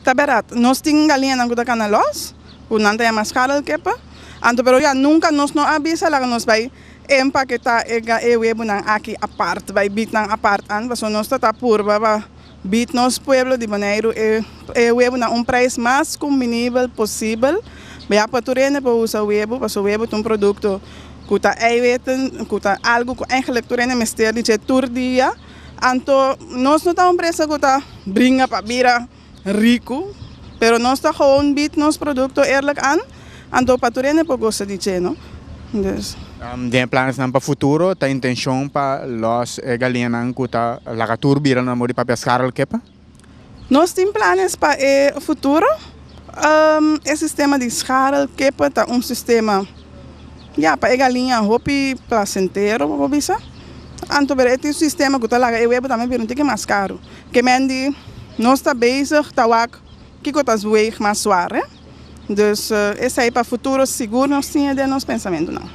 Ta bèrdat, nos tin galiñanan ku ta kana lòs, ku nan ta yama scharrelkippen. Anto pero ya nunka nos no a bisa laga nos bai empaketá e e webunan aki apart, bai bit nan apart an, pasobra nos ta ta purba pa bit nos pueblo di Boneiru e e webunan un prijs mas kumbenibel posibel. Ya pa tur hende por usa webu, pasobra webu ta un produkto ku ta eiwitten, ku ta algu ku eigenlijk tur hende mester di dje tur dia. Anto nos no ta un empresa ku ta bringa pa bira riku, pero nos ta gewoon biedt nos produkto eerlijk aan, anto pa tur hende por gosa di dje, no? Dus. Den e planesnan pa futuro ta intenshon pa lòs e galiñanan ku ta laga tur bira na modo di papia scharrelkippen? Nos tin planes pa e futuro. E sistema di scharrelkippen ta un sistema, ya, pa e galiña hopi placentero, bo por bisa. Anto pero e tin un sistema ku ta laga e webo tambe bira un tiki mas karu. Ke men di nos ta bezig ta wak kiko ta zweeg mas zwaar, hè. Dus esei pa futuro sigur nos tin e den nos pensamentunan.